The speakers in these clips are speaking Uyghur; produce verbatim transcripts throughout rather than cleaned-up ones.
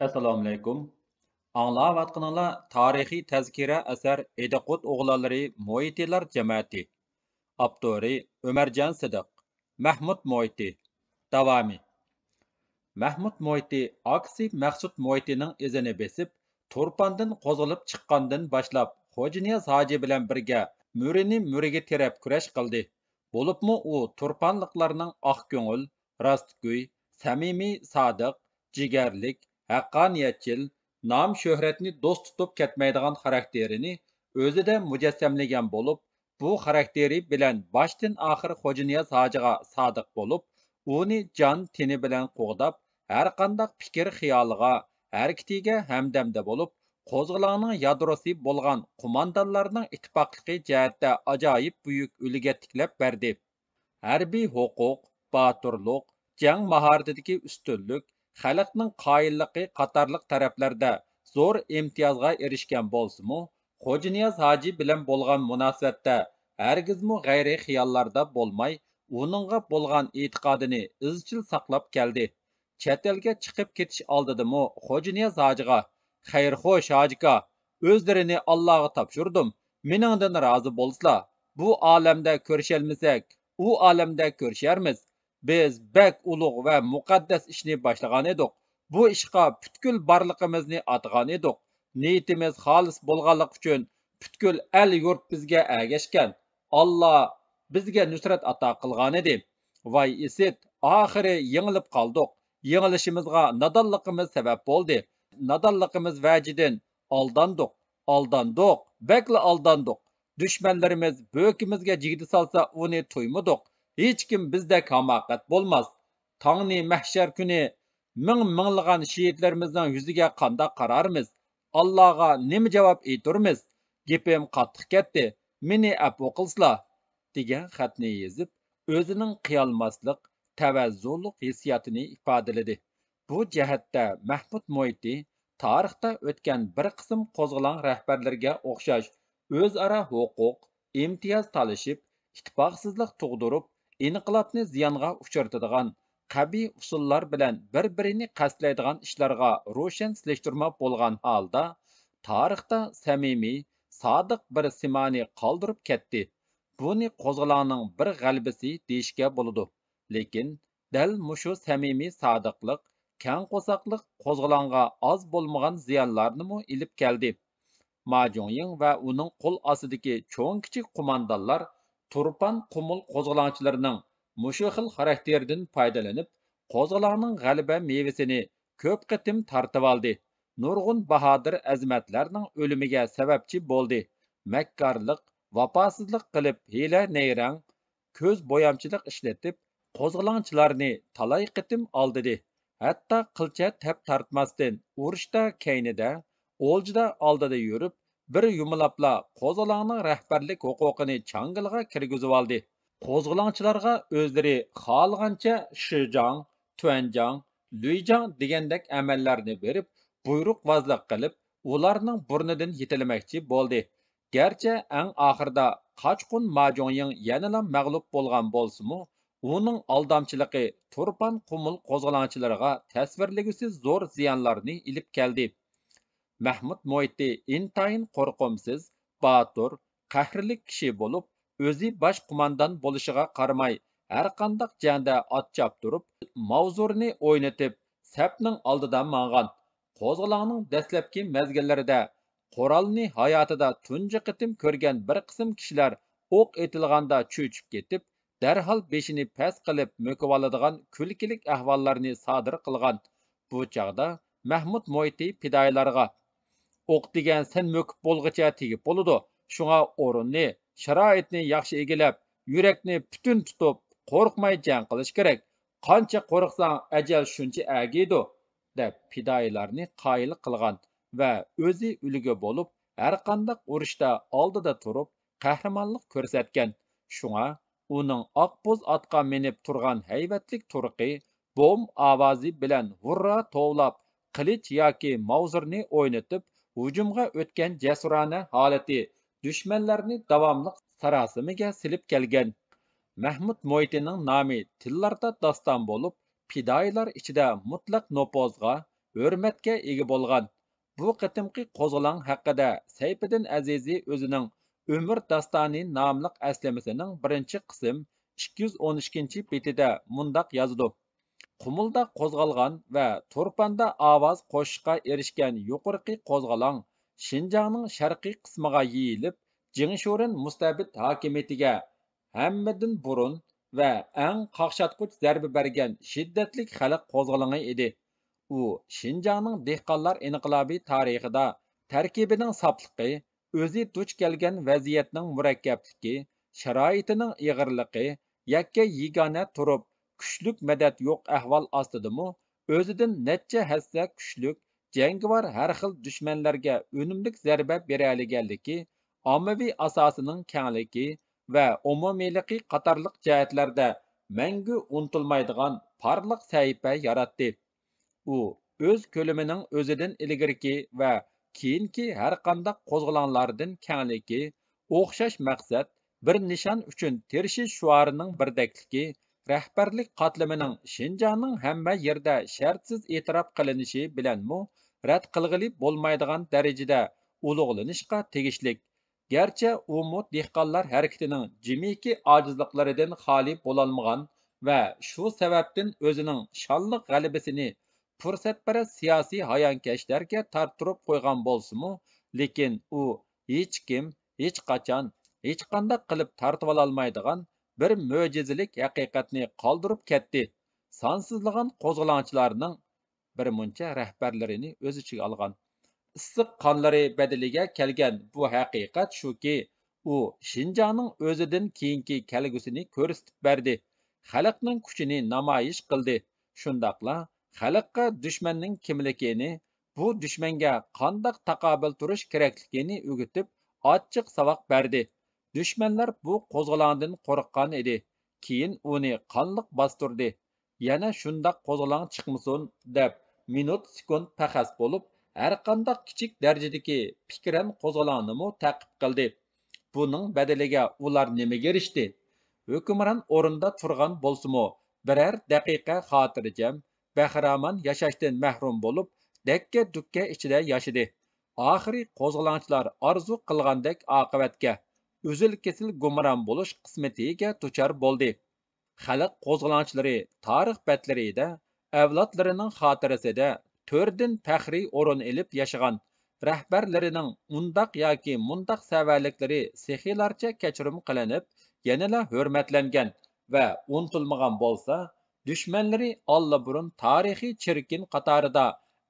ئەسسالامۇئەلەيكۇم. ئاڭلاۋاتقىنىڭلار تارىخىي تەزكىرە ئەسەر ئىدىقۇت ئوغلانلىرى مۇھىتىلار جەمەتى. ئاپتورى ئۆمەرجان سىدىق. مەھمۇد مۇھىتى. داۋامى. مەھمۇد مۇھىتى ئاكىسى مەخسۇت مۇھىتىنىڭ ئىزىنى بېسىپ، تۇرپاندىن قوزغىلىپ چىققاندىن باشلاپ، خوجانىياز ھاجى بىلەن بىرگە مۈرىنى مۈرىگە تىرەپ كۈرەش قىلدى. بولۇپمۇ ئۇ تۇرپانلىقلارنىڭ ئاق كۆڭۈل، راستگوي، سەمىمىي، سادىق، جىگەرلىك، ھەققانىيەتچىل، نام-شۆھرەتنى دوست تۇتۇپ كەتمەيدىغان خاراكتېرىنى ئۆزىدە مۇجەسسەملىگەن بولۇپ، بۇ خاراكتېرى بىلەن باشتىن-ئاخىر خوجانىياز ھاجىغا سادىق بولۇپ، ئۇنى جان-تېنى بىلەن قوغداپ، ھەرقانداق پىكىر-خىيالىغا، ھەرىكىتىگە ھەمدەمدە بولۇپ، قوزغىلاڭنىڭ يادروسى بولغان قوماندانلارنىڭ ئىتتىپاقلىقى جەھەتتە ئاجايىپ بۈيۈك ئۈلگە تىكلەپ بەردى. ھەربىي ھوقۇق، باتۇرلۇق، جەڭ ماھارىتىدىكى ئۈستۈنلۈك، خەلقنىڭ قايىللىقى قاتارلىق تەرەپلەردە زور ئىمتىيازغا ئېرىشكەن بولسىمۇ، خوجانىياز ھاجى بىلەن بولغان مۇناسىۋەتتە ھەرگىزمۇ غەيرىي خىياللاردا بولماي، ئۇنىڭغا بولغان ئېتىقادىنى ئىزچىل ساقلاپ كەلدى. چەت ئەلگە چىقىپ كېتىش ئالدىدىمۇ خوجانىياز ھاجىغا، «خەير خوش، ھاجىكا، ئۆزلىرىنى ئاللاغا تاپشۇردۇم، مېنىڭدىن رازى بولسىلا، بۇ ئالەمدە كۆرۈشەلمىسەك، ئۇ ئالەمدە كۆرۈشەرمىز. بىز بەك ئۇلۇغ ۋە مۇقەددەس ئىشنى باشلىغانىدۇق. بۇ ئىشقا پۈتكۈل بارلىقىمىزنى ئاتىغانىدۇق. نىيىتىمىز خالىس بولغانلىقى ئۈچۈن پۈتكۈل ئەل-يۇرت بىزگە ئەگەشكەن. ئاللا بىزگە نۇسرەت ئاتا قىلغانىدى. ۋاي ئىسىت، ئاخىرى يېڭىلىپ قالدۇق. يېڭىلىشىمىزغا نادانلىقىمىز سەۋەب بولدى. نادانلىقىمىز ۋەجىدىن ئالداندۇق، ئالداندۇق، بەكلا ئالداندۇق. دۈشمەنلىرىمىز بۆكىمىزگە جىگدە سالسا، ئۇنى تۇيمىدۇق. ھېچكىم بىزدەك ھاماقەت بولماس. تاڭنى مەھشەر كۈنى مىڭ-مىڭلىغان شېھىتلىرىمىزنىڭ يۈزىگە قانداق قارارمىز؟ ئاللاغا نېمە جاۋاب ئېيتۇرمىز؟ گېپىم قاتتىق كەتتى، مېنى ئەپۇ قىلسىلا» دېگەن خەتنى يېزىپ، ئۆزىنىڭ قىيالماسلىق، تەۋەززۇلۇق ھېسسىياتىنى ئىپادىلىدى. بۇ جەھەتتە مەھمۇد مۇھىتى تارىختا ئۆتكەن بىر قىسىم قوزغىلاڭ رەھبەرلىرىگە ئوخشاش ئۆزئارا ھوقۇق، ئىمتىياز تالىشىپ، ئىتتىپاقسىزلىق تۇغدۇرۇپ، ئىنقىلابنى زىيانغا ئۇچرىتىدىغان قەبىھ ئۇسۇللار بىلەن بىر-بىرىنى قەستلەيدىغان ئىشلارغا روشەن سېلىشتۇرما بولغان ھالدا، تارىختا سەمىمىي، سادىق بىر سىمانى قالدۇرۇپ كەتتى. بۇنى قوزغىلاڭنىڭ بىر غەلىبىسى دېيىشكە بولىدۇ. لېكىن دەل مۇشۇ سەمىمىي سادىقلىق، كەڭ قورساقلىق قوزغىلاڭغا ئاز بولمىغان زىيانلارنىمۇ ئېلىپ كەلدى. ما جۇڭيىڭ ۋە ئۇنىڭ قول ئاستىدىكى چوڭ-كىچىك قوماندانلار تۇرپان قۇمۇل قوزغىلاڭچىلىرىنىڭ مۇشۇ خىل خاراكتېرىدىن پايدىلىنىپ، قوزغىلاڭنىڭ غەلىبە مېۋىسىنى كۆپ قېتىم تارتىۋالدى. نۇرغۇن باھادىر ئەزىمەتلەرنىڭ ئۆلۈمىگە سەۋەبچى بولدى. مەككارلىق، ۋاپاسىزلىق قىلىپ، ھىيلە-نەيرەڭ، كۆز بويامچىلىق ئىشلىتىپ، قوزغىلاڭچىلارنى تالاي قېتىم ئالدىدى. ھەتتا قىلچە تەپ تارتماستىن، ئۇرۇشتا كەينىدە، ئولجىدا ئالدىدا يۈرۈپ، بىر يۇمىلاپلا قوزغىلاڭنىڭ رەھبەرلىك ھوقۇقىنى چاڭگىلىغا كىرگۈزۈۋالدى. قوزغىلاڭچىلارغا ئۆزلىرى خالىغانچە شىجاڭ، تۈەنجاڭ، لۈيجاڭ دېگەندەك ئەمەللەرنى بېرىپ، بۇيرۇقۋازلىق قىلىپ، ئۇلارنىڭ بۇرنىدىن يېتىلىمەكچى بولدى. گەرچە ئەڭ ئاخىرىدا قاچقۇن ما جۇڭيىڭ يەنىلا مەغلۇپ بولغان بولسىمۇ، ئۇنىڭ ئالدامچىلىقى تۇرپان قۇمۇل قوزغىلاڭچىلىرىغا تەسۋىرلىگۈسىز زور زىيانلارنى ئېلىپ كەلدى. مەھمۇد مۇھىتى ئىنتايىن قورقۇمسىز، باتۇر، قەھرىلىك كىشى بولۇپ، ئۆزى باش قوماندان بولۇشىغا قارىماي، ھەرقانداق جەڭدە ئات چاپتۇرۇپ، ماۋزۇرنى ئوينىتىپ، سەپنىڭ ئالدىدا ماڭغان. قوزغىلاڭنىڭ دەسلەپكى مەزگىللىرىدە قورالنى ھاياتىدا تۇنجى قېتىم كۆرگەن بىر قىسىم كىشىلەر ئوق ئېتىلغاندا چۆچۈپ كېتىپ، دەرھال بېشىنى پەس قىلىپ مۆكۈۋالىدىغان كۈلكىلىك ئەھۋاللارنى سادىر قىلغان. بۇ چاغدا مەھمۇد مۇھىتى پىدائىيلارغا، «ئوق دېگەن سەن مۆكۈپ بولغۇچە تېگىپ بولىدۇ، شۇڭا ئورۇننى، شارائىتنى ياخشى ئىگىلەپ، يۈرەكنى پۈتۈن تۇتۇپ، قورقماي جەڭ قىلىش كېرەك. قانچە قورقساڭ، ئەجەل شۇنچە ئەگىيدۇ» دەپ پىدائىيلارنى قايىل قىلغان ۋە ئۆزى ئۈلگە بولۇپ، ھەرقانداق ئۇرۇشتا ئالدىدا تۇرۇپ، قەھرىمانلىق كۆرسەتكەن. شۇڭا ئۇنىڭ ئاق بوز ئاتقا مىنىپ تۇرغان ھەيۋەتلىك تۇرقى، بوم ئاۋازى بىلەن ھۇررا توۋلاپ، قىلىچ ياكى ماۋزۇرنى ئوينىتىپ، ھۇجۇمغا ئۆتكەن جەسۇرانە ھالىتى دۈشمەنلەرنى داۋاملىق ساراسىمىگە سېلىپ كەلگەن. مەھمۇد مۇھىتىنىڭ نامى تىللاردا داستان بولۇپ، پىدائىيلار ئىچىدە مۇتلەق نوپۇزغا، ھۆرمەتكە ئىگە بولغان. بۇ قېتىمقى قوزغىلاڭ ھەققىدە سەيپىدىن ئەزىزى ئۆزىنىڭ ئۆمۈر داستانى ناملىق ئەسلىمىسىنىڭ بىرىنچى قىسىم ئىككى يۈز ئون ئىككىنچى بېتىدە مۇنداق يازىدۇ: قۇمۇلدا قوزغالغان ۋە تۇرپاندا ئاۋاز قوشۇشقا ئېرىشكەن يۇقىرىقى قوزغىلاڭ شىنجاڭنىڭ شەرقىي قىسمىغا يېيىلىپ، جېڭشورېن مۇستەبىت ھاكىمىيىتىگە ھەممىدىن بۇرۇن ۋە ئەڭ قاقشاتقۇچ زەربە بەرگەن شىددەتلىك خەلق قوزغىلىڭى ئىدى. ئۇ شىنجاڭنىڭ دېھقانلار ئىنقىلابى تارىخىدا تەركىبىنىڭ ساپلىقى، ئۆزى دۇچ كەلگەن ۋەزىيەتنىڭ مۇرەككەپلىكى، شارائىتىنىڭ ئېغىرلىقى، يەككە يېگانە تۇرۇپ، كۈچلۈك مەدەت يوق ئەھۋال ئاستىدىمۇ ئۆزىدىن نەچچە ھەسسە كۈچلۈك جەڭگىۋار ھەر خىل دۈشمەنلەرگە ئۈنۈملۈك زەربە بېرەلىگەنلىكى، ئاممىۋى ئاساسىنىڭ كەڭلىكى ۋە ئومۇمىيلىقى قاتارلىق جەھەتلەردە مەڭگۈ ئۇنتۇلمايدىغان پارلاق سەھىپە ياراتتى. ئۇ ئۆز كۆلىمىنىڭ ئۆزىدىن ئىلگىرىكى ۋە كېيىنكى ھەرقانداق قوزغىلاڭلاردىن كەڭلىكى، ئوخشاش مەقسەت، بىر نىشان ئۈچۈن تىرىشىش شوئارىنىڭ بىردەكلىكى، رەھبەرلىك قاتلىمىنىڭ شىنجاڭنىڭ ھەممە يېرىدە شەرتسىز ئېتىراپ قىلىنىشى بىلەنمۇ رەت قىلغىلى بولمايدىغان دەرىجىدە ئۇلۇغلىنىشقا تېگىشلىك. گەرچە ئۇمۇ دېھقانلار ھەرىكىتىنىڭ جىمىكى ئاجىزلىقلىرىدىن خالىي بولالمىغان ۋە شۇ سەۋەبتىن ئۆزىنىڭ شانلىق غەلىبىسىنى پۇرسەتپەرەس سىياسىي ھايانكەشلەرگە تارتتۇرۇپ قويغان بولسىمۇ، لېكىن ئۇ ھېچكىم، ھېچقاچان، ھېچقانداق قىلىپ تارتىۋالالمايدىغان بىر مۆجىزىلىك ھەقىقەتنى قالدۇرۇپ كەتتى. سانسىزلىغان قوزغىلاڭچىلارنىڭ بىرمۇنچە رەھبەرلىرىنى ئۆز ئىچىگە ئالغان ئىسسىق قانلىرى بەدىلىگە كەلگەن بۇ ھەقىقەت شۇكى، ئۇ شىنجاڭنىڭ ئۆزىدىن كېيىنكى كەلگۈسىنى كۆرسىتىپ بەردى، خەلقنىڭ كۈچىنى نامايىش قىلدى، شۇنداقلا خەلققە دۈشمەننىڭ كىملىكىنى، بۇ دۈشمەنگە قانداق تاقابىل تۇرۇش كېرەكلىكىنى ئۆگىتىپ، ئاچچىق ساۋاق بەردى. دۈشمەنلەر بۇ قوزغىلاڭدىن قورققان ئىدى. كېيىن ئۇنى قانلىق باستۇردى. يەنە شۇنداق قوزغىلاڭ چىقمىسۇن دەپ، مىنۇت، سېكۇنت پەخەس بولۇپ، ھەرقانداق كىچىك دەرىجىدىكى پىكرەن قوزغىلاڭنىمۇ تەقىپ قىلدى. بۇنىڭ بەدىلىگە ئۇلار نېمىگە ئېرىشتى؟ ھۆكۈمران ئورۇندا تۇرغان بولسىمۇ، بىرەر دەقىقە خاتىرجەم، بەھرىمان ياشاشتىن مەھرۇم بولۇپ، دەككە-دۈككە ئىچىدە ياشىدى. ئاخىرى قوزغىلاڭچىلار ئارزۇ قىلغاندەك ئاقىۋەتكە، ئۈزۈل-كېسىل گۇمران بولۇش قىسمىتىگە دۇچار بولدى. خەلق قوزغىلاڭچىلىرى تارىخ بەتلىرىدە ئەۋلادلىرىنىڭ خاتىرىسىدە تۆردىن پەخرىي ئورۇن ئېلىپ ياشىغان، رەھبەرلىرىنىڭ ئۇنداق ياكى مۇنداق سەۋەنلىكلىرى سېخىيلارچە كەچۈرۈم قىلىنىپ، يەنىلا ھۆرمەتلەنگەن ۋە ئۇنتۇلمىغان بولسا، دۈشمەنلىرى ئاللىبۇرۇن تارىخىي چىركىن قاتارىدا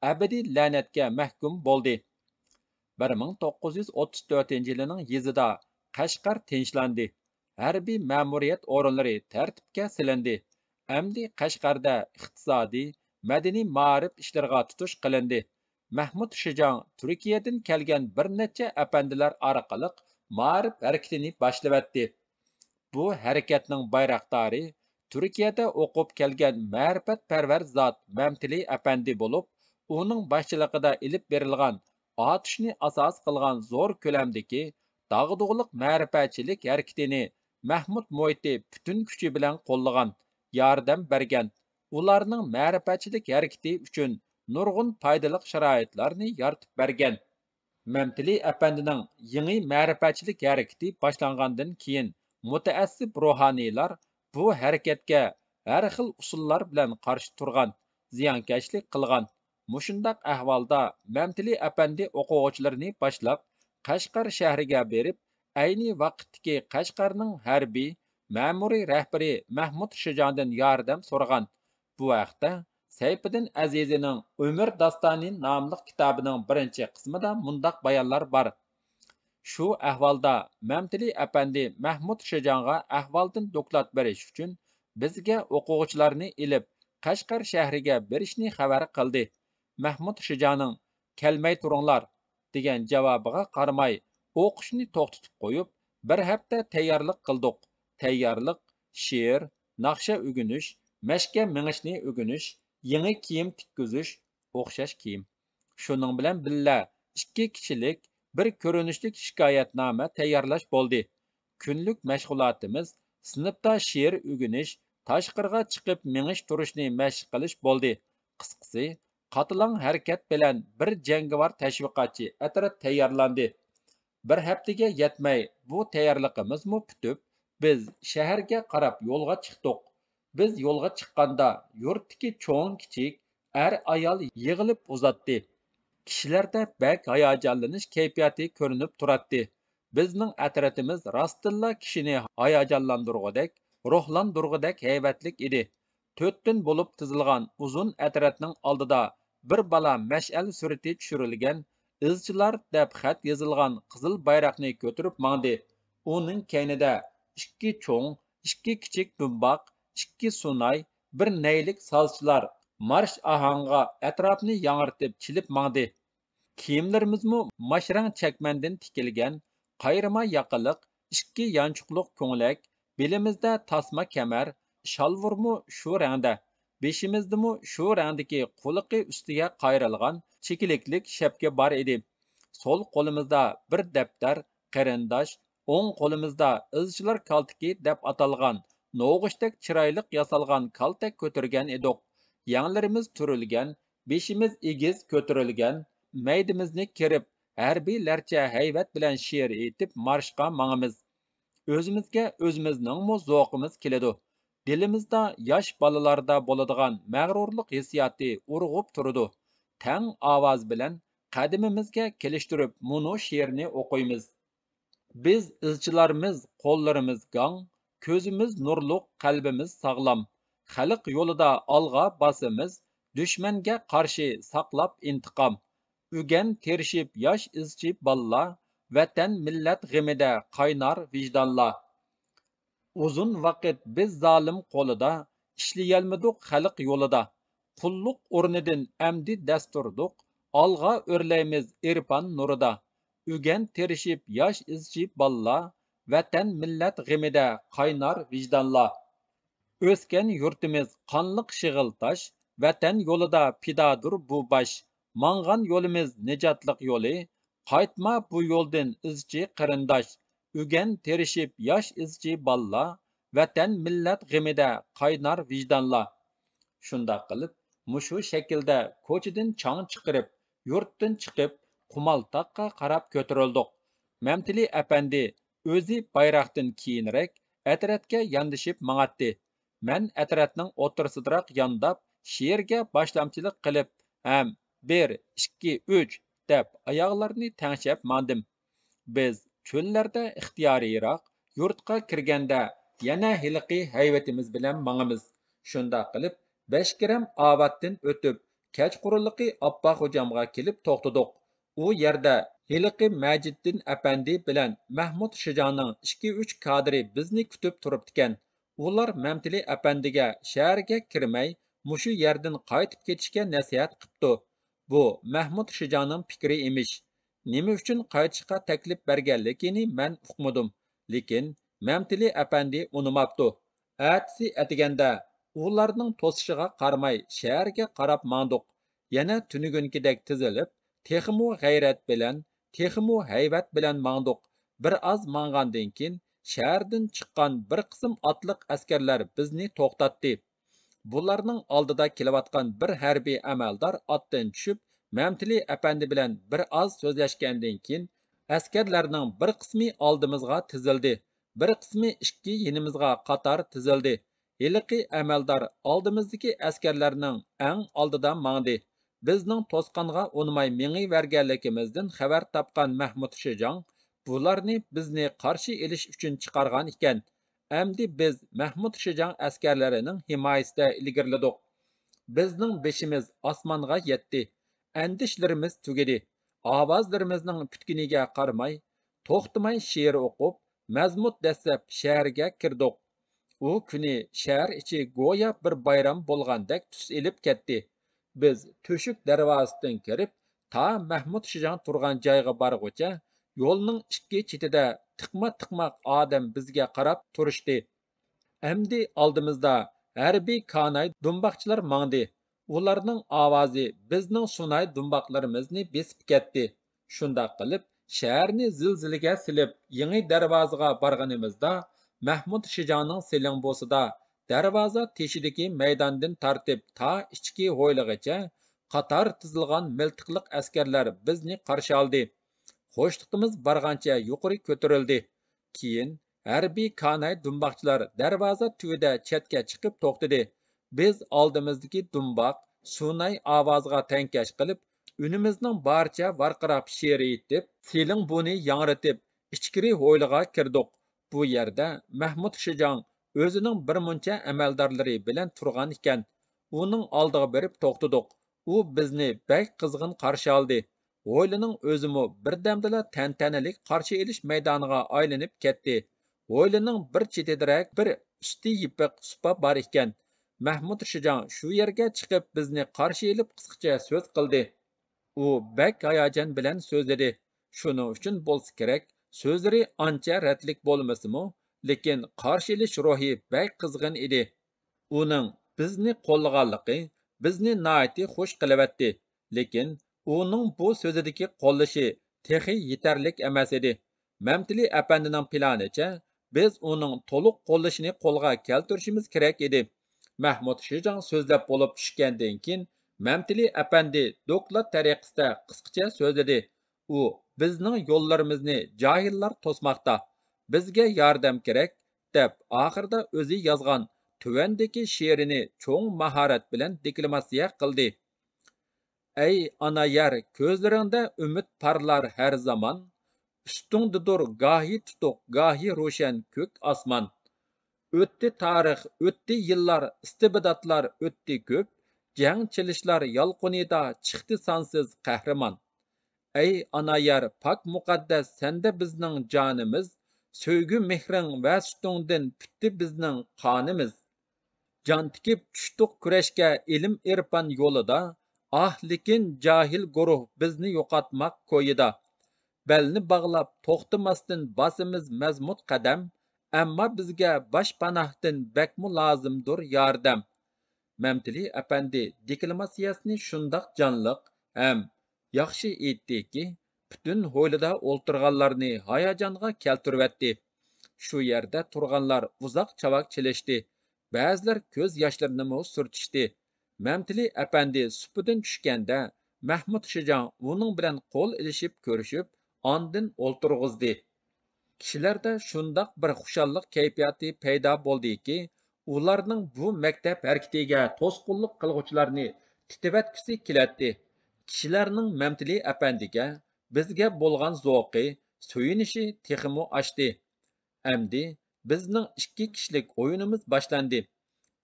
ئەبەدىي لەنەتكە مەھكۇم بولدى. بىر مىڭ توققۇز يۈز ئوتتۇز تۆتىنچى يىلىنىڭ يېزىدا قەشقەر تىنچلاندى. ھەربىي مەمۇرىيەت ئورۇنلىرى تەرتىپكە سېلىندى. ئەمدى قەشقەردە ئىقتىسادىي، مەدەنىي، مائارىپ ئىشلىرىغا تۇتۇش قىلىندى. مەھمۇد شىجاڭ تۈركىيەدىن كەلگەن بىر نەچچە ئەپەندىلەر ئارقىلىق مائارىپ ھەرىكىتىنى باشلىۋەتتى. بۇ ھەرىكەتنىڭ بايراقدارى تۈركىيەدە ئوقۇپ كەلگەن مەرىپەتپەرۋەر زات مەمتىلى ئەپەندى بولۇپ، ئۇنىڭ باشچىلىقىدا ئېلىپ بېرىلغان ئاتۇشنى ئاساس قىلغان زور كۆلەمدىكى داغدۇغىلىق مەرىپەتچىلىك ھەرىكىتىنى مەھمۇد مۇھىتى پۈتۈن كۈچى بىلەن قوللىغان، ياردەم بەرگەن. ئۇلارنىڭ مەرىپەتچىلىك ھەرىكىتى ئۈچۈن نۇرغۇن پايدىلىق شارائىتلارنى يارىتىپ بەرگەن. مەمتىلى ئەپەندىنىڭ يېڭى مەرىپەتچىلىك ھەرىكىتى باشلانغاندىن كېيىن، مۇتەئەسسىپ روھانىيلار بۇ ھەرىكەتكە ھەر خىل ئۇسۇللار بىلەن قارشى تۇرغان، زىيانكەشلىك قىلغان. مۇشۇنداق ئەھۋالدا مەمتىلى ئەپەندى ئوقۇغۇچىلىرىنى باشلاپ، قەشقەر شەھىرىگە بېرىپ، ئەينى ۋاقىتتىكى قەشقەرنىڭ ھەربىي، مەمۇرىي رەھبىرى مەھمۇد شىجاڭدىن ياردەم سورىغان. بۇ ھەقتە سەيپىدىن ئەزىزىنىڭ ئۆمۈر داستانى ناملىق كىتابىنىڭ بىرىنچى قىسمىدا مۇنداق بايانلار بار: شۇ ئەھۋالدا مەمتىلى ئەپەندى مەھمۇد شىجاڭغا ئەھۋالدىن دوكلات بېرىش ئۈچۈن بىزگە ئوقۇغۇچىلارنى ئېلىپ، قەشقەر شەھىرىگە بېرىشنى خەۋەر قىلدى. مەھمۇد شىجاڭنىڭ «كەلمەي تۇرۇڭلار» دېگەن جاۋابىغا قارىماي، ئوقۇشنى توختىتىپ قويۇپ، بىر ھەپتە تەييارلىق قىلدۇق. تەييارلىق، شېئىر، ناخشا ئۆگىنىش، مەشقكە مېڭىشنى ئۆگىنىش، يېڭى كىيىم تىككۈزۈش، ئوخشاش كىيىم. شۇنىڭ بىلەن بىللە، ئىككى كىشىلىك، بىر كۆرۈنۈشلۈك شىكايەتنامە تەييارلاش بولدى. كۈنلۈك مەشغۇلاتىمىز سىنىپتا شېئىر ئۆگىنىش، تاشقىرىغا چىقىپ مېڭىش تۇرۇشنى مەشىق قىلىش بولدى. قىسقىسى، قاتىلاڭ ھەرىكەت بىلەن بىر جەڭگىۋار تەشۋىقاتچى ئەترەت تەييارلاندى. بىر ھەپتىگە يەتمەي، بۇ تەييارلىقىمىزمۇ پۈتۈپ، بىز شەھەرگە قاراپ يولغا چىقتۇق. بىز يولغا چىققاندا، يۇرتتىكى چوڭ-كىچىك، ئەر-ئايال يىغىلىپ ئۇزاتتى. كىشىلەردە بەك ھاياجانلىنىش كەيپىياتى كۆرۈنۈپ تۇراتتى. بىزنىڭ ئەترىتىمىز راستتىنلا كىشىنى ھاياجانلاندۇرغۇدەك، روھلاندۇرغۇدەك ھەيۋەتلىك ئىدى. تۆتتىن بولۇپ تىزىلغان ئۇزۇن ئەترەتنىڭ ئالدىدا بىر بالا مەشئەل سۈرىتى چۈشۈرۈلگەن، «ئىزچىلار» دەپ خەت يېزىلغان قىزىل بايراقنى كۆتۈرۈپ ماڭدى. ئۇنىڭ كەينىدە ئىككى چوڭ، ئىككى كىچىك دۇمباق، ئىككى سۇناي، بىر نەيلىك سازچىلار مارش ئاھاڭىغا ئەتراپنى ياڭرىتىپ چېلىپ ماڭدى. كىيىملىرىمىزمۇ ماشرەڭ چەكمەندىن تىكىلگەن، قايرىما ياقىلىق، ئىككى يانچۇقلۇق كۆڭلەك، بېلىمىزدە تاسما كەمەر، شالۋۇرمۇ شۇ رەڭدە، بېشىمىزدىمۇ شۇ رەڭدىكى قۇلىقى ئۈستىگە قايرىلغان چېكىلىكلىك شەپكە بار ئىدى. سول قولىمىزدا بىر دەپتەر، قېرىنداش، ئوڭ قولىمىزدا ئىزچىلار كالتىكى دەپ ئاتالغان نوغۇچتەك چىرايلىق ياسالغان كالتەك كۆتۈرگەن ئىدۇق. يەڭلىرىمىز تۈرۈلگەن، بېشىمىز ئېگىز كۆتۈرۈلگەن، مەيدىمىزنى كېرىپ، ھەربىيلەرچە ھەيۋەت بىلەن شېئىر ئېيتىپ مارشقا ماڭىمىز. ئۆزىمىزگە ئۆزىمىزنىڭمۇ زوقىمىز كېلىدۇ. دىلىمىزدا ياش بالىلاردا بولىدىغان مەغرۇرلۇق ھېسسىياتى ئۇرغۇپ تۇرىدۇ. تەڭ ئاۋاز بىلەن قەدىمىمىزگە كېلىشتۈرۈپ مۇنۇ شېئىرنى ئوقۇيمىز. بىز ئىزچىلارمىز، قوللىرىمىز گاڭ، كۆزىمىز نۇرلۇق، قەلبىمىز ساغلام. خەلق يولىدا ئالغا باسىمىز، دۈشمەنگە قارشى ساقلاپ ئىنتىقام. ئۆگەن تىرىشىپ ياش ئىزچى باللا، ۋەتەن مىللەت غېمىدە قاينار ۋىجدانلا. ئۇزۇن ۋاقىت بىز زالىم قولىدا، ئىشلىيەلمىدۇق خەلق يولىدا. قۇللۇق ئورنىدىن ئەمدى دەس تۇردۇق، ئالغا ئۆرلەيمىز ئېرپان نۇرىدا. ئۆگەن تىرىشىپ ياش ئىزچى باللا، ۋەتەن مىللەت غېمىدە قاينار ۋىجدانلا. ئۆسكەن يۇرتىمىز قانلىق شېغىل تاش، ۋەتەن يولىدا پىدادۇر بۇ باش. ماڭغان يولىمىز نىجاتلىق يولى، قايتما بۇ يولدىن ئىزچى قېرىنداش. ئۆگەن تىرىشىپ ياش ئىزچى باللا، ۋەتەن مىللەت غېمىدە قاينار ۋىجدانلا. شۇنداق قىلىپ، مۇشۇ شەكىلدە كوچىدىن چاڭ چىقىرىپ، يۇرتتىن چىقىپ، قۇمالتاغقا قاراپ كۆتۈرۈلدۇق. مەمتىلى ئەپەندى ئۆزى بايراقتىن كېيىنرەك ئەترەتكە ياندىشىپ ماڭاتتى. مەن ئەترەتنىڭ ئوتتۇرىسىدىراق يانداپ، شېئىرگە باشلامچىلىق قىلىپ ھەم «بىر، ئىككى، ئۈچ» دەپ ئاياغلارنى تەڭشەپ ماڭدىم. بىز چۆللەردە ئىختىيارىيراق، يۇرتقا كىرگەندە يەنە ھېلىقى ھەيۋىتىمىز بىلەن ماڭىمىز. شۇنداق قىلىپ، بەشكىرەم ئاۋاتتىن ئۆتۈپ، كەچقۇرۇنلۇقى ئاپپاق خوجامغا كېلىپ توختىدۇق. ئۇ يەردە ھېلىقى مەجىددىن ئەپەندى بىلەن مەھمۇد شىجاڭنىڭ ئىككى-ئۈچ كادىرى بىزنى كۈتۈپ تۇرۇپتىكەن. ئۇلار مەمتىلى ئەپەندىگە شەھەرگە كىرمەي، مۇشۇ يەردىن قايتىپ كېتىشكە نەسىھەت قىپتۇ. بۇ مەھمۇد شىجاڭنىڭ پىكرى ئىمىش. نېمە ئۈچۈن قايتىشقا تەكلىپ بەرگەنلىكىنى مەن ئۇقمىدىم. لېكىن مەمتىلى ئەپەندى ئۇنىماپتۇ. ئەتىسى ئەتىگەندە ئۇلارنىڭ توسۇشىغا قارىماي شەھەرگە قاراپ ماڭدۇق. يەنە تۈنۈگۈنكىدەك تىزىلىپ، تېخىمۇ غەيرەت بىلەن، تېخىمۇ ھەيۋەت بىلەن ماڭدۇق. بىر ئاز ماڭغاندىن كېيىن، شەھەردىن چىققان بىر قىسىم ئاتلىق ئەسكەرلەر بىزنى توختاتتى. بۇلارنىڭ ئالدىدا كېلىۋاتقان بىر ھەربىي ئەمەلدار ئاتتىن چۈشۈپ، مەمتىلى ئەپەندى بىلەن بىر ئاز سۆزلەشكەندىن كېيىن، ئەسكەرلەرنىڭ بىر قىسمى ئالدىمىزغا تىزىلدى، بىر قىسمى ئىككى يېنىمىزغا قاتار تىزىلدى. ھېلىقى ئەمەلدار ئالدىمىزدىكى ئەسكەرلەرنىڭ ئەڭ ئالدىدا ماڭدى. بىزنىڭ توسقانغا ئۇنىماي مېڭىۋەرگەنلىكىمىزدىن خەۋەر تاپقان مەھمۇد شىجاڭ بۇلارنى بىزنى قارشى ئېلىش ئۈچۈن چىقارغان ئىكەن. ئەمدى بىز مەھمۇد شىجاڭ ئەسكەرلىرىنىڭ ھىمايىسىدە ئىلگىرىلىدۇق. بىزنىڭ بېشىمىز ئاسمانغا يەتتى. ئەندىشىلىرىمىز تۈگىدى. ئاۋازلىرىمىزنىڭ پۈتكىنىگە قارىماي، توختىماي شېئىر ئوقۇپ، مەزمۇت دەسسەپ شەھەرگە كىردۇق. ئۇ كۈنى شەھەر ئىچى گويا بىر بايرام بولغاندەك تۈس ئېلىپ كەتتى. بىز تۆشۈك دەرۋازىسىدىن كىرىپ، تا مەھمۇد شىجاڭ تۇرغان جايغا بارغۇچە يولنىڭ ئىككى چېتىدە تىقما-تىقماق ئادەم بىزگە قاراپ تۇرۇشتى. ئەمدى ئالدىمىزدا ھەربىي كاناي دۇمباقچىلار ماڭدى. ئۇلارنىڭ ئاۋازى بىزنىڭ سۇناي دۇمباقلىرىمىزنى بېسىپ كەتتى. شۇنداق قىلىپ، شەھەرنى زىلزىلىگە سېلىپ، يېڭى دەرۋازىغا بارغىنىمىزدا، مەھمۇد شىجاڭنىڭ سېلىڭبۇسىدا، دەرۋازا تېشىدىكى مەيداندىن تارتىپ تا ئىچكى ھويلىغىچە قاتار تىزىلغان مىلتىقلىق ئەسكەرلەر بىزنى قارشى ئالدى. خۇشلۇقىمىز بارغانچە يۇقىرى كۆتۈرۈلدى. كېيىن ھەربىي كاناي دۇمباقچىلار دەرۋازا تۈۋىدە چەتكە چىقىپ توختىدى. بىز ئالدىمىزدىكى دۇمباق، سۇناي ئاۋازىغا تەڭكەش قىلىپ، ئۈنىمىزنىڭ بارىچە ۋارقىراپ شېرىيتىپ، سېلىڭ بۇنى ياڭرىتىپ، ئىچكىرى ھويلىغا كىردۇق. بۇ يەردە مەھمۇد شىجاڭ ئۆزىنىڭ بىر مۇنچە ئەمەلدارلىرى بىلەن تۇرغان ئىكەن. ئۇنىڭ ئالدىغا بېرىپ توختىدۇق. ئۇ بىزنى بەك قىزغىن قارشى ئالدى. ھويلىنىڭ ئۆزىمۇ بىردەمدىلا تەنتەنىلىك قارشى ئېلىش مەيدانىغا ئايلىنىپ كەتتى. ھويلىنىڭ بىر چېتىدىرەك بىر ئۈستى يېپىق سۇپا بار ئىكەن. مەھمۇد شىجاڭ شۇ يەرگە چىقىپ بىزنى قارشى ئېلىپ قىسقىچە سۆز قىلدى. ئۇ بەك ھاياجان بىلەن سۆزلىدى. شۇنىڭ ئۈچۈن بولسا كېرەك، سۆزلىرى ئانچە رەتلىك بولمىسىمۇ، لېكىن قارشى ئېلىش روھى بەك قىزغىن ئىدى. ئۇنىڭ بىزنى قوللىغانلىقى بىزنى ناھايىتى خۇش قىلىۋەتتى. لېكىن ئۇنىڭ بۇ سۆزىدىكى قوللىشى تېخى يېتەرلىك ئەمەس ئىدى. مەمتىلى ئەپەندىنىڭ پىلانىچە، بىز ئۇنىڭ تولۇق قوللىشىنى قولغا كەلتۈرۈشىمىز كېرەك ئىدى. مەھمۇد شىجاڭ سۆزلەپ بولۇپ چۈشكەندىن كېيىن، مەمتىلى ئەپەندى دوكلات تەرىقىسىدە قىسقىچە سۆزلىدى. ئۇ بىزنىڭ يوللىرىمىزنى جاھىللار توسماقتا، بىزگە ياردەم كېرەك، دەپ ئاخىرىدا ئۆزى يازغان تۆۋەندىكى شېئىرىنى چوڭ ماھارەت بىلەن دېكلاماتسىيە قىلدى. ئەي ئانا يەر، كۆزلىرىڭدە ئۈمىد پارلار ھەر زامان، ئۈستۈڭدىدۇر گاھى تۇتۇق، گاھى روشەن كۆك ئاسمان. ئۆتتى تارىخ، ئۆتتى يىللار، ئىستىبداتلار ئۆتتى كۆپ، جەڭ چېلىشلار يالقۇنىدا چىقتى سانسىز قەھرىمان. ئەي ئانا يەر، پاك مۇقەددەس سەندە بىزنىڭ جانىمىز، سۆيگۈ مېھرىڭ ۋە سۈتۈڭدىن پۈتتى بىزنىڭ قانىمىز. جان تىكىپ چۈشتۇق كۈرەشكە ئىلىم-ئېرپان يولىدا، ئاھ، لېكىن جاھىل گۇرۇھ بىزنى يوقاتماق كويىدا. بەلنى باغلاپ توختىماستىن باسىمىز مەزمۇت قەدەم، ئەمما بىزگە باشپاناھتىن بەكمۇ لازىمدۇر ياردەم. مەمتىلى ئەپەندى دېكلاماتسىيەسىنى شۇنداق جانلىق ھەم ياخشى ئېيتتىكى، پۈتۈن ھويلىدا ئولتۇرغانلارنى ھاياجانغا كەلتۈرۈۋەتتى. شۇ يەردە تۇرغانلار ئۇزاق چاۋاك چېلىشتى، بەزىلەر كۆز ياشلىرىنىمۇ سۈرتۈشتى. مەمتىلى ئەپەندى سۇپىدىن چۈشكەندە، مەھمۇد شىجاڭ ئۇنىڭ بىلەن قول ئېلىشىپ كۆرۈشۈپ، ئاندىن ئولتۇرغۇزدى. كىشىلەردە شۇنداق بىر خۇشاللىق كەيپىياتى پەيدا بولدىكى، ئۇلارنىڭ بۇ مەكتەپ ھەرىكىتىگە توسقۇنلۇق قىلغۇچىلارنى تىتىۋەتكۈسى كېلەتتى. كىشىلەرنىڭ مەمتىلى ئەپەندىگە، بىزگە بولغان زوقى، سۆيۈنۈشى تېخىمۇ ئاشتى. ئەمدى بىزنىڭ ئىككى كىشىلىك ئويۇنىمىز باشلاندى.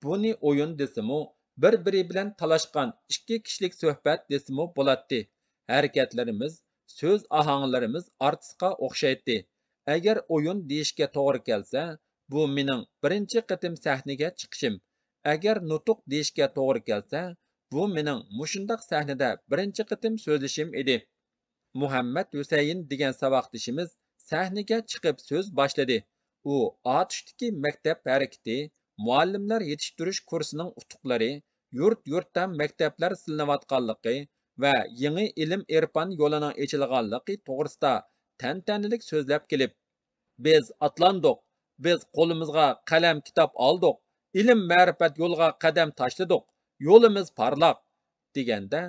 بۇنى ئويۇن دېسىمۇ، بىر-بىرى بىلەن تالاشقان ئىككى كىشىلىك سۆھبەت دېسىمۇ بولاتتى. ھەرىكەتلىرىمىز، سۆز ئاھاڭلىرىمىز ئارتىسقا ئوخشايتتى. ئەگەر ئويۇن دېيىشكە توغرا كەلسە، بۇ مېنىڭ بىرىنچى قېتىم سەھنىگە چىقىشىم. ئەگەر نۇتۇق دېيىشكە توغرا كەلسە، بۇ مېنىڭ مۇشۇنداق سەھنىدە بىرىنچى قېتىم سۆزلىشىم ئىدى. مۇھەممەد ھۈسەيىن دېگەن ساۋاقدىشىمىز سەھنىگە چىقىپ سۆز باشلىدى. ئۇ ئاتۇشتىكى مەكتەپ ھەرىكىتى، مۇئەللىملەر يېتىشتۈرۈش كۇرسىنىڭ ئۇتۇقلىرى، يۇرت-يۇرتتا مەكتەپلەر سېلىنىۋاتقانلىقى ۋە يېڭى ئىلىم-ئېرپان يولىنىڭ ئېچىلغانلىقى توغرىسىدا تەنتەنىلىك سۆزلەپ كېلىپ، بىز ئاتلاندۇق، بىز قولىمىزغا قەلەم-كىتاب ئالدۇق، ئىلىم-مەرىپەت يولىغا قەدەم تاشلىدۇق، يولىمىز پارلاق، دېگەندە،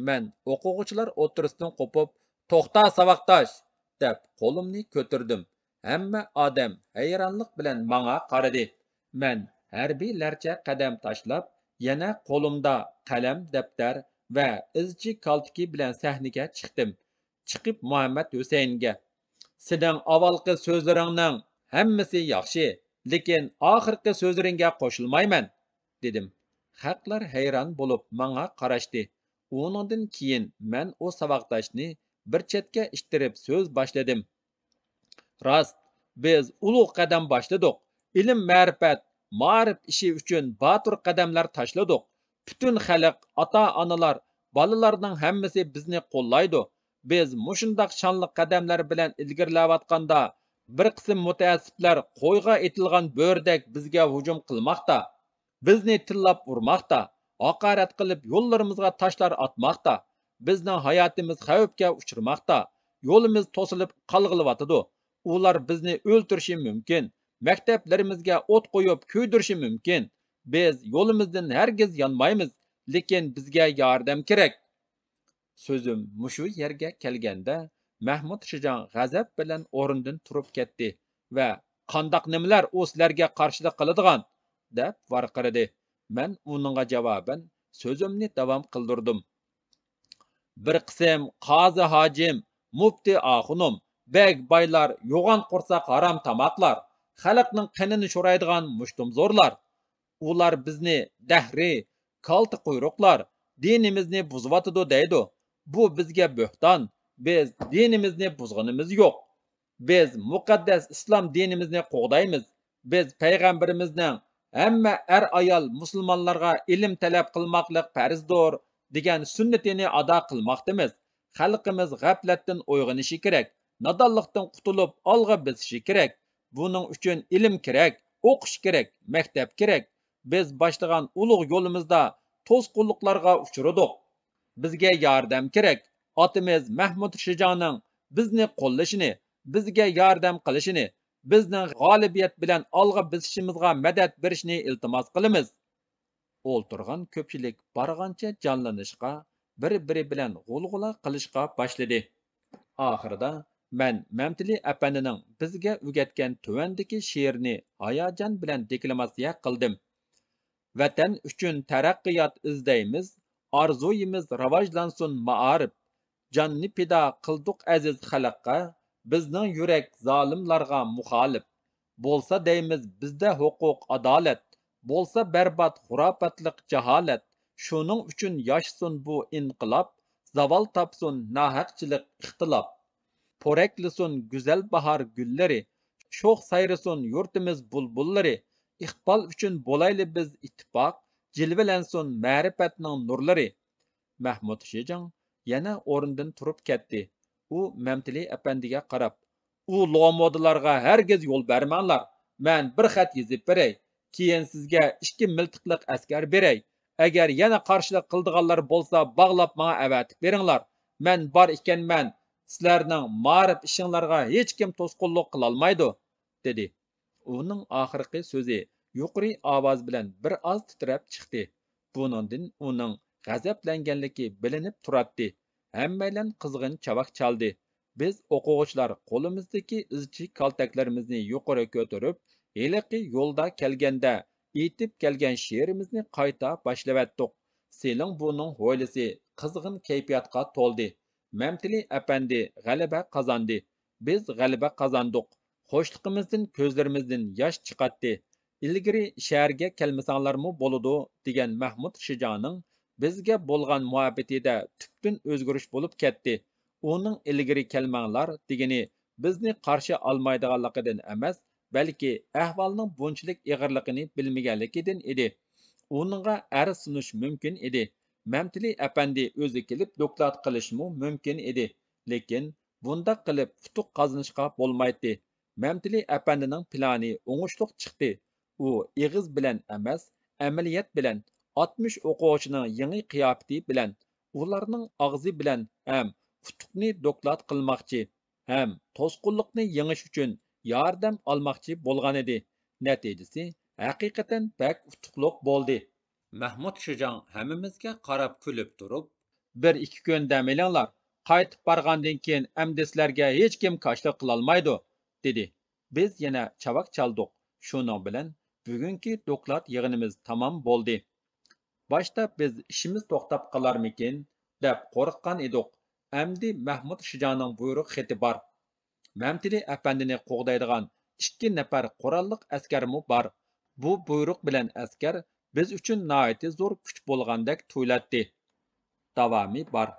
مەن ئوقۇغۇچىلار ئوتتۇرىسىدىن قوپۇپ، توختا ساۋاقداش! دەپ قولۇمنى كۆتۈردۈم. ھەممە ئادەم ھەيرانلىق بىلەن ماڭا قارىدى. مەن ھەربىيلەرچە قەدەم تاشلاپ، يەنە قولۇمدا قەلەم، دەپتەر ۋە ئىزچى كالتىكى بىلەن سەھنىگە چىقتىم. چىقىپ مۇھەممەد ھۈسەيىنگە، سېنىڭ ئاۋۋالقى سۆزلىرىڭنىڭ ھەممىسى ياخشى، لېكىن ئاخىرقى سۆزلىرىڭگە قوشۇلمايمەن، دېدىم. خەقلەر ھەيران بولۇپ ماڭا قاراشتى. ئۇنىڭدىن كېيىن مەن ئۇ ساۋاقداشنى بىر چەتكە ئىتتىرىپ سۆز باشلىدىم. راست، بىز ئۇلۇغ قەدەم باشلىدۇق. ئىلىم-مەرىپەت، مائارىپ ئىشى ئۈچۈن باتۇر قەدەملەر تاشلىدۇق. پۈتۈن خەلق، ئاتا-ئانىلار بالىلارنىڭ ھەممىسى بىزنى قوللايدۇ. بىز مۇشۇنداق شانلىق قەدەملەر بىلەن ئىلگىرىلەۋاتقاندا، بىر قىسىم مۇتەئەسسىپلەر قويغا ئېتىلغان بۆرىدەك بىزگە ھۇجۇم قىلماقتا. بىزنى تىللاپ ئۇرماقتا. ھاقارەت قىلىپ يوللىرىمىزغا تاشلار ئاتماقتا. بىزنىڭ ھاياتىمىز خەۋپكە ئۇچرىماقتا. يولىمىز توسۇلۇپ قالغىلىۋاتىدۇ. ئۇلار بىزنى ئۆلتۈرۈشى مۇمكىن. مەكتەپلىرىمىزگە ئوت قويۇپ كۆيدۈرۈشى مۇمكىن. بىز يولىمىزدىن ھەرگىز يانمايمىز، لېكىن بىزگە ياردەم كېرەك. سۆزۈم مۇشۇ يەرگە كەلگەندە، مەھمۇد شىجاڭ غەزەپ بىلەن ئورنىدىن تۇرۇپ كەتتى ۋە «قانداق نېمىلەر ئۇ سىلەرگە قارشىلىق قىلىدىغان؟» دەپ ۋارقىرىدى. مەن ئۇنىڭغا جاۋابەن سۆزۈمنى داۋام قىلدۇردۇم. بىر قىسىم قازى ھاجىم، مۇپتى ئاخۇنۇم، بەگ بايلار، يوغان قورساق ھارام تاماقلار، خەلقنىڭ قېنىنى شورايدىغان مۇشتۇمزورلار. ئۇلار بىزنى دەھرىي، كالتە قۇيرۇقلار، دىنىمىزنى بۇزۇۋاتىدۇ دەيدۇ. بۇ بىزگە بۆھتان. بىز دىنىمىزنى بۇزغىنىمىز يوق. بىز مۇقەددەس ئىسلام دىنىمىزنى قوغدايمىز. بىز پەيغەمبىرىمىزنىڭ «ھەممە ئەر-ئايال مۇسۇلمانلارغا ئىلىم تەلەپ قىلماقلىق پەرزدۇر» دېگەن سۈننىتىنى ئادا قىلماقتىمىز. خەلقىمىز غەپلەتتىن ئويغىنىشى كېرەك، نادانلىقتىن قۇتۇلۇپ ئالغا بېسىشى كېرەك. بۇنىڭ ئۈچۈن ئىلىم كېرەك، ئوقۇش كېرەك، مەكتەپ كېرەك. بىز باشلىغان ئۇلۇغ يولىمىزدا توسقۇنلۇقلارغا ئۇچرىدۇق. بىزگە ياردەم كېرەك. ئاتىمىز مەھمۇد شىجاڭنىڭ بىزنى قوللىشىنى، بىزگە ياردەم قىلىشىنى، بىزنىڭ غالىبىيەت بىلەن ئالغا بېسىشىمىزغا مەدەت بېرىشىنى ئىلتىماس قىلىمىز. ئولتۇرغان كۆپچىلىك بارغانچە جانلىنىشقا، بىر-بىرى بىلەن غۇلغۇلا قىلىشقا باشلىدى. ئاخىرىدا مەن مەمتىلى ئەپەندىنىڭ بىزگە ئۆگەتكەن تۆۋەندىكى شېئىرىنى ھاياجان بىلەن دېكلاماتسىيە قىلدىم. ۋەتەن ئۈچۈن تەرەققىيات ئىزدەيمىز، ئارزۇيىمىز راۋاجلانسۇن مائارىپ. جاننى پىدا قىلدۇق ئەزىز خەلققە، بىزنىڭ يۈرەك زالىملارغا مۇخالىپ. بولسا دەيمىز بىزدە ھوقۇق، ئادالەت، بولسا بەربات خۇراپاتلىق جاھالەت. شۇنىڭ ئۈچۈن ياشىسۇن بۇ ئىنقىلاب، زاۋال تاپسۇن ناھەقچىلىق، ئىختىلاپ. پورەكلىسۇن گۈزەل باھار گۈللىرى، شوخ سايرىسۇن يۇرتىمىز بۇلبۇللىرى. ئىقبال ئۈچۈن بولايلى بىز ئىتتىپاق، جىلۋىلەنسۇن مەرىپەتنىڭ نۇرلىرى. مەھمۇد شىجاڭ يەنە ئورنىدىن تۇرۇپ كەتتى. ئۇ مەمتىلى ئەپەندىگە قاراپ، ئۇ لومودىلارغا ھەرگىز يول بەرمەڭلار. مەن بىر خەت يېزىپ بېرەي. كېيىن سىزگە ئىككى مىلتىقلىق ئەسكەر بېرەي. ئەگەر يەنە قارشىلىق قىلىدىغانلار بولسا، باغلاپ ماڭا ئەۋەتىپ بېرىڭلار. مەن بار ئىكەنمەن. سىلەرنىڭ مائارىپ ئىشىڭلارغا ھېچكىم توسقۇنلۇق قىلالمايدۇ، دېدى. ئۇنىڭ ئاخىرقى سۆزى يۇقىرى ئاۋاز بىلەن بىر ئاز تىترەپ چىقتى. بۇنىڭدىن ئۇنىڭ غەزەپلەنگەنلىكى بىلىنىپ تۇراتتى. ھەممەيلەن قىزغىن چاۋاك چالدى. بىز ئوقۇغۇچىلار قولىمىزدىكى ئىزچى كالتەكلىرىمىزنى يۇقىرى كۆتۈرۈپ، ھېلىقى يولدا كەلگەندە ئېيتىپ كەلگەن شېئىرىمىزنى قايتا باشلىۋەتتۇق. سېلىڭ بۇنىڭ ھويلىسى قىزغىن كەيپىياتقا تولدى. مەمتىلى ئەپەندى غەلىبە قازاندى. بىز غەلىبە قازاندۇق. خۇشلۇقىمىزدىن كۆزلىرىمىزدىن ياش چىقاتتى. ئىلگىرى «شەھەرگە كەلمىسەڭلارمۇ بولىدۇ» دېگەن مەھمۇد شىجاڭنىڭ بىزگە بولغان مۇھەببىتىدە تۈپتىن ئۆزگىرىش بولۇپ كەتتى. ئۇنىڭ ئىلگىرى كەلمەڭلار دېگىنى بىزنى قارشى ئالمايدىغانلىقىدىن ئەمەس، بەلكى ئەھۋالنىڭ بۇنچىلىك ئېغىرلىقىنى بىلمىگەنلىكىدىن ئىدى. ئۇنىڭغا ئەرز سۇنۇش مۇمكىن ئىدى. مەمتىلى ئەپەندى ئۆزى كېلىپ دوكلات قىلىشمۇ مۇمكىن ئىدى. لېكىن بۇنداق قىلىپ ئۇتۇق قازىنىشقا بولمايتتى. مەمتىلى ئەپەندىنىڭ پىلانى ئوڭۇشلۇق چىقتى. ئۇ ئېغىز بىلەن ئەمەس، ئەمەلىيەت بىلەن، ئاتمىش ئوقۇغۇچىنىڭ يېڭى قىياپىتى بىلەن، ئۇلارنىڭ ئاغزى بىلەن ھەم ئۇتۇقنى دوكلات قىلماقچى، ھەم توسقۇنلۇقنى يېڭىش ئۈچۈن ياردەم ئالماقچى بولغانىدى. نەتىجىسى ھەقىقەتەن بەك ئۇتۇقلۇق بولدى. مەھمۇد شىجاڭ ھەممىمىزگە قاراپ كۈلۈپ تۇرۇپ، «بىر ئىككى كۈن دەم ئېلىڭلار، قايتىپ بارغاندىن كېيىن ئەمدى سىلەرگە ھېچكىم كاشىلىق قىلالمايدۇ» دېدى. بىز يەنە چاۋاك چالدۇق. شۇنىڭ بىلەن بۈگۈنكى دوكلات يىغىنىمىز تامام بولدى. باشتا بىز ئىشىمىز توختاپ قالارمىكىن دەپ قورققان ئىدۇق. ئەمدى مەھمۇد شىجاڭنىڭ بۇيرۇق خېتى بار. مەمتىلى ئەپەندىنى قوغدايدىغان ئىككى نەپەر قوراللىق ئەسكەرمۇ بار. بۇ بۇيرۇق بىلەن ئەسكەر بىز ئۈچۈن ناھايىتى زور كۈچ بولغاندەك تۇيۇلاتتى. داۋامى بار.